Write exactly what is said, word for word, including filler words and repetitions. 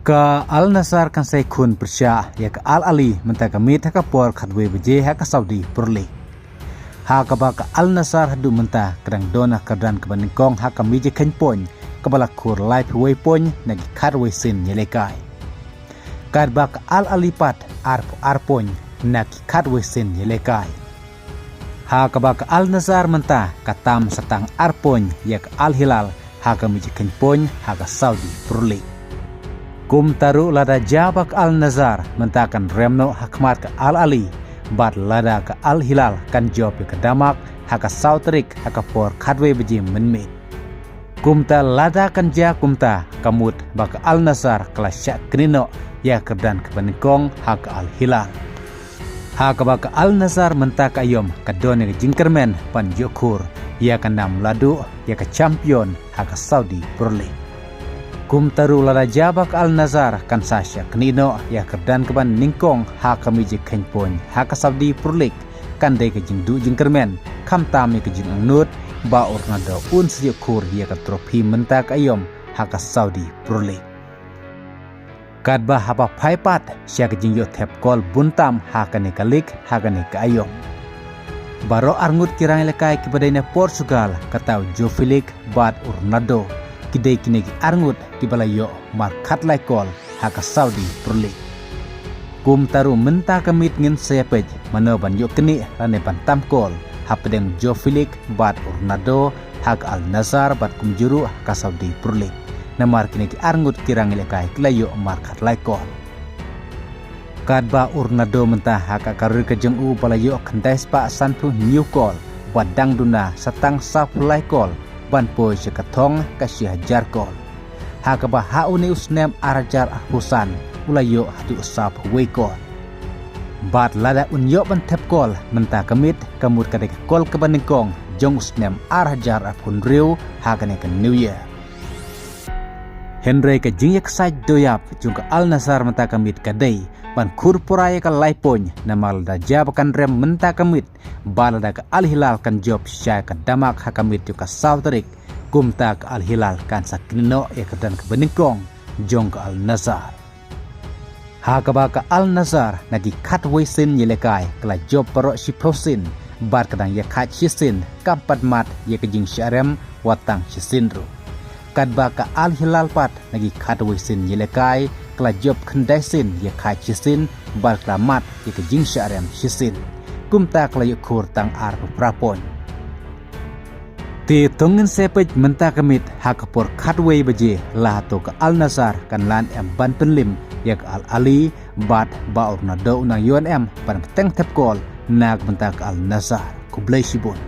Ka Al Nassr kan sa ïakhun pyrshah ïa ka Al Ahli mynta ka miet ha ka por khatwei baje ha ka Saudi Pro League. Ha kaba ka Al Nassr haduh mynta ka dang don ha ka kyrdan kaba nyngkong ha ka mijikhein point kaba la khur laiphew wei point na ki khatwei sien ïalehkai. Katba ka Al Ahli pat arphew ar point na ki khatwei sien ïalehkai. Ha kaba ka Al Nassr mynta ka tam sa tang ar point ïa ka Al Hilal ha ka mijikhein point ha ka Saudi Pro League. Kumta ruh lada jia ba ka Al Nassr mynta kan rem noh ha khmat ka Al Ahli, bad lada ka Al Hilal kan jop ïa ka Damak ha ka saw tarik ha ka por khatwei baje mynmiet. Kumta lada kan jia kumta, ka mut ba ka Al Nassr ka la shah knieh noh ïa ka kyrdan kaba nyngkong ha ka Al Hilal. Ha kaba ka Al Nassr mynta ka aïom ka don ïa ka jingkyrmen ban ïoh khur ïa ka nam la duh ïa ka champion ha ka Saudi Pro League. Kumta ruh lada jia ba ka Al Nassr kan sa shah knieh noh ïa ka kyrdan kaba nyngkong ha ka mijikhein point ha ka Saudi Pro League, kan dei ka jingduh jingkyrmen khamtam ïa ka jingangnud ba u Ronaldo un sa ïoh khur ïa ka trophy mynta ka aïom ha ka Saudi Pro League. Katba haba phai pat sha ka jingïoh thep kol bun tam ha kane ka league ha kane ka aïom, baroh arngut ki rangïalehkai kiba dei na Portugal, kata u Joao Felix bad u Ronaldo, ki dei kine ki arngut kiba la ïoh markhatlai kol ha ka Saudi Pro League. Kumta ruh mynta ka miet ngin sa ïapeit mano ban ïoh knieh lane ban tam kol hapdeng Joao Felix bad u Ronaldo ha ka Al Nassr bad kumjuh ruh ha ka Saudi Pro League, namar kine ki arngut ki rangïalehkai ki la ïoh markhatlai kol. Katba u Ronaldo mynta ha ka career ka jong u ba la ïoh khyndai spah sanphew hynñiew kol, bad dang duna sa tang sawphew lai kol ban poi sha ka thong ka shi hajar kol. Ha kaba ha une u snem ar hajar arphew san u la ïoh haduh sawphew wei kol. Bad lada un ïoh ban thep kol mynta ka miet, ka mut ka dei ka kol kaba nyngkong jong u snem ar hajar arphew hynriew ha kane ka New Year. Hynrei ka jingïaksaid doïap jong ka Al Nassr mynta ka miet ka dei ban khur pura ïa ka lai point, namar lada jia ba kan rem mynta ka miet, bad lada ka Al Hilal kan jop sha ka Damak ha ka miet jong ka saw tarik, kumta ka Al Hilal kan sa knieh noh ïa ka kyrdan kaba nyngkong jong ka Al Nassr. Ha kaba ka Al Nassr na ki khatwei sien ïalehkai ka la jop baroh shiphew sien, bad ka dang ïakhaid shisien, kam pat mad ïa ka jingshah rem wat tang shisien ruh. Katba ka Al Hilal pat na ki khatwei sien ïalehkai ka la jop khyndai sien, ïakhaid shisien, bad ka la mad ïa ka jingshah rem shisien. Kumta ka la ïoh khur tang arphew phra point. Te to ngin sa peit mynta ka miet ha ka por khatwei baje, la hato ka Al Nassr kan lah em ban pynlip ïa ka Al Ahli, bad ba u Ronaldo un nang ïoh em ban bteng thep kol na ka bynta ka Al Nassr. Khublei shibun.